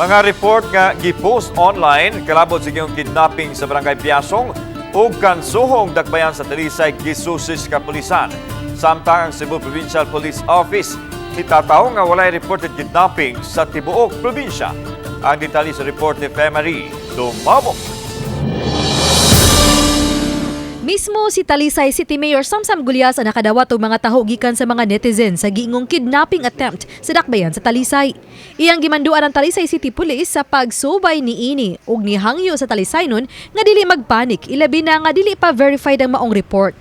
Mga report nga gipost online kalabot sa giingong kidnapping sa Barangay Biasong ug Kansuhong, Dakbayan sa Talisay, gisusi sa kapulisan. Samtang ang Cebu Provincial Police Office nitataw nga walay reported kidnapping sa tibuok probinsya. Ang detalye sa report ni Femary Dumabok. Mismo si Talisay City Mayor Samsam Gullas ang nakadawat og mga taho gikan sa mga netizen sa giingong kidnapping attempt sa dakbayan sa Talisay. Iyang gimanduan ang Talisay City Police sa pagsubay niini ug nihangyo sa Talisaynon nga dili magpanik, ilabi na nga dili pa verified ang maong report.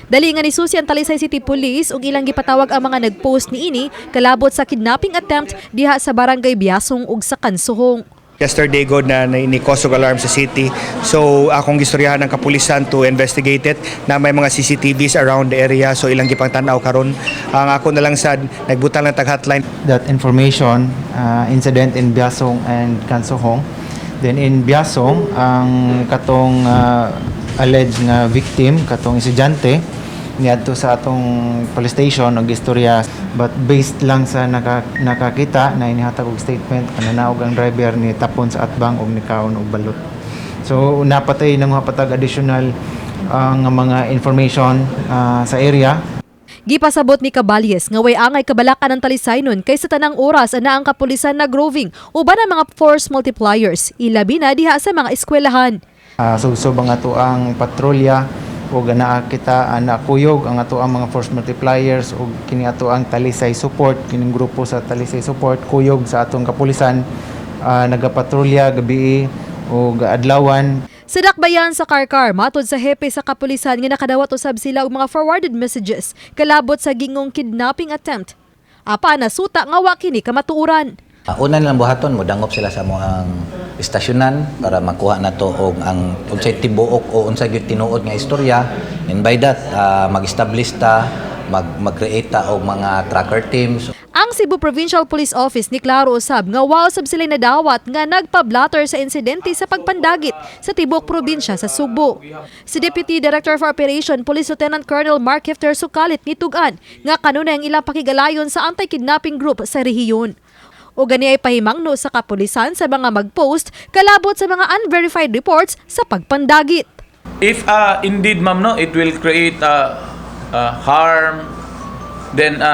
Dali nga nisusi ang Talisay City Police ug ilang gipatawag ang mga nagpost niini kalabot sa kidnapping attempt diha sa Barangay Biasong ug sa Kansuhong. Yesterday god na ni cause og alarm sa city. So akong gistoryahan ng kapulisan to investigate it na may mga CCTVs around the area, so ilang gipang tan-aw karon. Ang ako na lang sad, nagbutang lang tag hotline. That information, incident in Biasong and Kansuhong. Then in Biasong, ang katong alleged nga victim, katong estudyante, niadto sa atong police station og istorya, but based lang sa nakakita na inihatag og statement, kananaog ang driver ni tapon sa atbang og nikaon og balot. So napatay nang patag additional nga mga information sa area. Gipasabot ni Caballes nga way angay kabalakan ang Talisaynon kay sa tanang oras ana ang kapulisan nagroving uban ang mga force multipliers, ilabi na diha sa mga eskwelahan. Sugsob ang ato ang patrolya ug anaa kita ana kuyog ang ato ang mga force multipliers ug kini ato ang Talisay support, kining grupo sa Talisay support, kuyog sa atong kapulisan, nagapatrolya gabi ug adlawan. Sa dakbayan sa Carcar, matod sa hepe sa kapulisan nga nakadawat usab sila og mga forwarded messages kalabot sa giingong kidnapping attempt. Apa nasuta nga wa kini kamatuoran. Una nilang buhaton, modangop sila sa among istasyonan para makuha na to og ang unsay tibuok o unsay gyud tinuod nga istorya, and by that mag-establish ta, mag-create ta og mga tracker teams. Ang Cebu Provincial Police Office ni klaro usab nga wa usab sila nadawat nga nagpa-blatter sa insidente sa pagpandagit sa tibuok probinsya sa Sugbo. Si Deputy Director for Operation Police Lieutenant Colonel Mark Hefter Sukalit nitug-an nga kanunay ang ilang pakigalayon sa anti-kidnapping group sa rehiyon. O gani ay pahimangno sa kapulisan sa mga mag-post kalabot sa mga unverified reports sa pagpandagit. If indeed, ma'am, no, it will create harm, then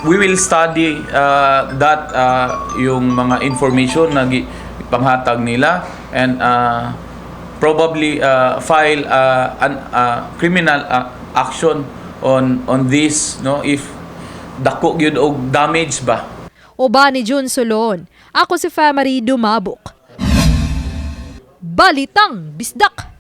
we will study that yung mga information na panghatag nila and probably file an criminal action on this, no, if dako gyud og damage ba. Uban ni June Solon. Ako si Famary Dumabok. Balitang Bisdak!